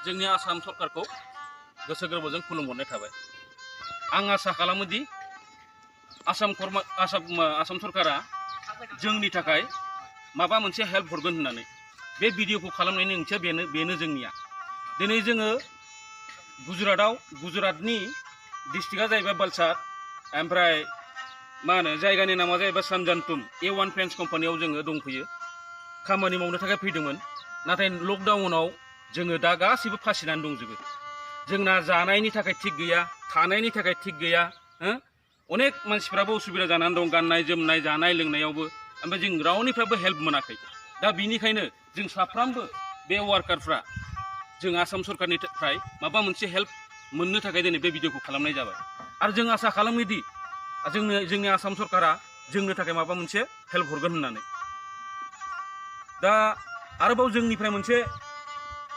जोंनि आसाम सरकारखौ गोसो गोरबोजों खुलुमहरनाय थाबाय। आं आसा खालामोदि आसाम सरकारा जोंनि थाखाय माबा मोनसे हेल्प हरगोन होननानै। बे भिडिअखौ खालामनायनि ओंथिया बेनो जोंनिया। दिनै जोङो गुजरातनि डिस्ट्रिक्टआ जाहैबाय बालसाड, ओमफ्राय मा होनो जायगानि नामा जाहैबाय सानजानतुम। A1 पेन्ट्स कम्पानियाव जोङो दंफैयो, खामानि मावनो थाखाय फैदोंमोन। नाथाय लकडाउनाव जोङो दा गासिबो फासिनानै दंजोबो। जोंना जानायनि थाखाय थिग गैया, थानायनि थाखाय थिग गैया। अनेक मानसिफ्राबो उसुबिदा जानानै दं, गाननाय जोमनाय जानाय लोंनायावबो। ओमफ्राय जों रावनिफ्रायबो हेल्प मोनाखै। दा बिनिखायनो जों साफ्रोमबो बे वार्कारफ्रा जों आसाम सरकारनिफ्राय माबा मोनसे हेल्प मोननो थाखाय दिनै बे भिडिअखौ खालामनाय जाबाय। आरो जों आसा खालामोदि जोंनि आसाम सरकारा जोंनो थाखाय माबा मोनसे हेल्प हरगोन होननानै। दा आरोबाव जोंनिफ्राय मोनसे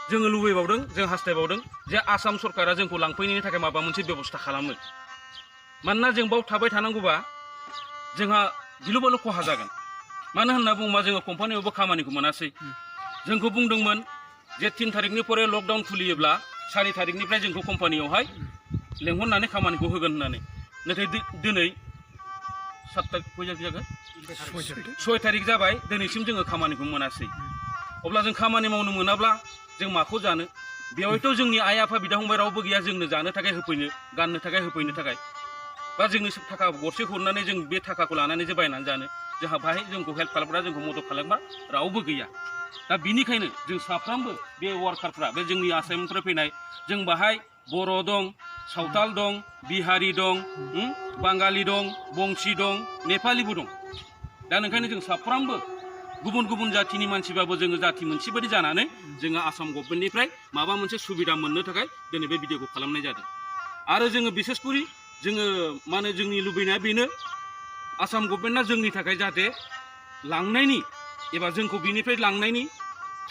जोङो लुबैबावदों, जों हास्थायबावदों जे आसाम सरकारा जोंखौ लांफैनायनि थाखाय माबा मोनसे बेबस्था खालामो। मानोना जों बाव थाबाय थानांगौबा जोंहा गिलु बालु खहा जागोन। मानो होनना बुङोबा जोङो कम्पानियावबो खामानिखौ मोनासै। जोंखौ बुंदोंमोन जे 3 तारिखनिफ्राय लकडाउन खुलियोब्ला 4 तारिखनिफ्राय जोंखौ कम्पानियावहाय लेंहरनानै खामानिखौ होगोन होननानै। नाथाय दिनै 6 तारिख जाबाय, दिनैसिम जोङो खामानिखौ मोनासै। अब्ला जों खामानि मावनो मोनाब्ला जों माखौ जानो? बेवहायथ' जोंनि आइ आफा बिदा फंबाय रावबो गैया जोंनो जानो थाखाय होफैनो, गाननो थाखाय होफैनो थाखाय। बा जोंनो थाखा गरसे हरनानै जों बे थाखाखौ लानानै जे बायनानै जानो, जोंहा बाहाय जोंखौ हेल्प खालामग्रा, जोंखौ मदद खालामग्रा रावबो गैया। दा बिनिखायनो जों साफ्रोमबो बे वार्कारफ्रा, बे जोंनि आसामनिफ्राय फैनाय, जों बाहाय बर' दं, सावताल दं, बिहारि दं, बाङालि दं, बंसि दं, नेपालिबो दं। दा ओंखायनो जों साफ्रोमबो गुबुन गुबुन जाथिनि मानसिबाबो जोङो जाथि मोनसे बायदि जानानै जोङो आसाम गभर्नमेन्टनिफ्राय माबा मोनसे सुबिदा मोननो थाखाय दिनै बे भिडिअखौ खालामनाय जादों। आरो जोङो बिसेसकरि जोङो मा होनो जोंनि लुबैनाया बेनो, आसाम गभर्नमेन्टआ जोंनि थाखाय जाहाथे लांनायनि एबा जोंखौ बिनिफ्राय लांनायनि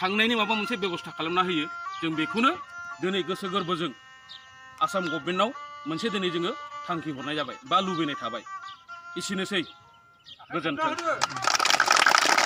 थांनायनि माबा मोनसे बेबस्था खालामना होयो। जों बेखौनो दिनै गोसो गोरबोजों आसाम गभर्नमेन्टआव मोनसे दिनै जोङो थांखि हरनाय जाबाय बा लुबैनाय थाबाय। एसेनोसै, गोजोन्थों।